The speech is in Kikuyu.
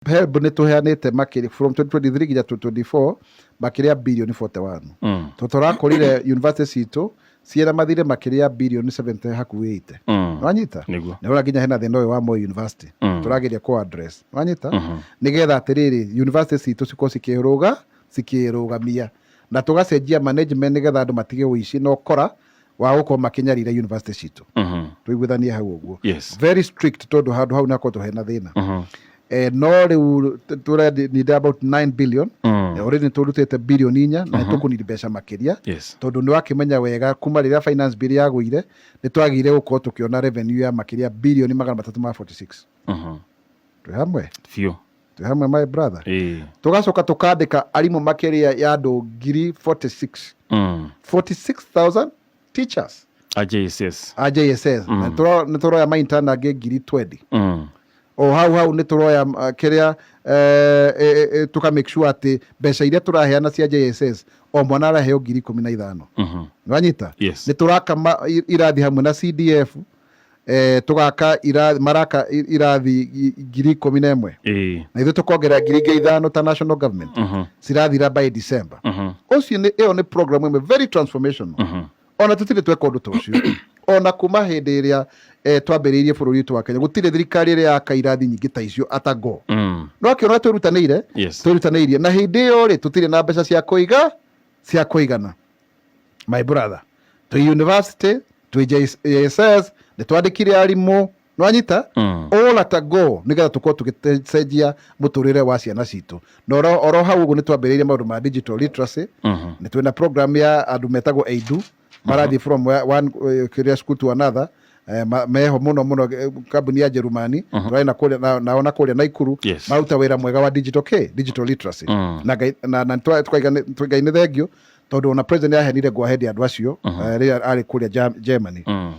HELB nĩ tũheanĩte makĩria from 2023 nginya 2024 makĩria birioni 41, tondũ tũrakorire university citũ ciĩna mathirĩ makĩria birioni 70, hakuhĩ 80. Wanyita? Nĩguo. Nĩ ũrona nginya hena thĩna ũyũ wa Moi University tũrageria kũ address, wanyita, nĩgetha atĩrĩrĩ university citũ cikorwo cikĩrũga cikĩrũgamia na tũgacenjia management nĩgetha andũ matige ũici na ũkora wa gũkorwo makĩnyarira university citũ. Tũiguithanie hau ũguo? Very strict, tondũ handũ hau nakorwo hena thĩna. No rĩu tũra about 9 billion. Already nĩ tũrutĩte birioni 4 na nĩ tũkũnidi mbeca makĩria, tondũ nĩ wakĩmenya wega kuma rĩrĩa finance bill yagũire nĩ twagĩire gũkorwo tũkĩona revenue ya makĩria birioni 346. Twĩ hamwe? Biũ. Twĩ hamwe, my brother? Ĩĩ. Tũgacoka tũkandĩka arimũ makĩria ya andũ ngiri 46, 46,000 teachers. A JSS. A JSS. Na nĩ tũroya maintern angĩ ngiri 20. O hau hau nĩ tũroya kĩrĩa tũka make sure atĩ mbeca iria tũraheana cia JSS, o mwana araheo 15,000. Nĩwanyita? Yes. Nĩ tũraka irathi hamwe na CDF, tũgaka irathi, maraka irathi 11,000, na ithuĩ tũkongerera 5,000 ta national government. Cirathira by December. Ũcio nĩ ĩyo nĩ program ĩmwe very transformational. Ona tũtirĩ tweka ũndũ ta ũcio ona kuma hĩndĩ ĩrĩa twambĩrĩirie bũrũri witũ wa Kenya. Gũtirĩ thirikari ĩrĩa yaka irathi nyingĩ ta icio atago. No akĩona twĩrutanĩire, twĩrutanĩirie, na hĩndĩ ĩyo rĩ tũtirĩ na mbeca cia kũiga cia kũigana. My brother, twĩ university, twĩ JSS, nĩ twandĩkire arimũ, nwanyita? All at a go, nĩgetha tũkorwo tũgĩcenjia mũtũrĩre wa ciana citũ. Na oro hau ũguo nĩ twambĩrĩirie maũndũ ma digital literacy. Nĩ twĩna program ya andũ metagwo EIDU, marathiĩ from one kĩrĩa school to another. Meho mũno mũno, kambuni ya Jerumani tũrarĩ na kũrĩa nao na kũrĩa Naikuru. Maruta wĩra mwega wa digital literacy. Na tukaiga nĩ thengio tondũ ona president aheanire go ahead andũ acio rĩrĩa arĩ kũrĩa Germany.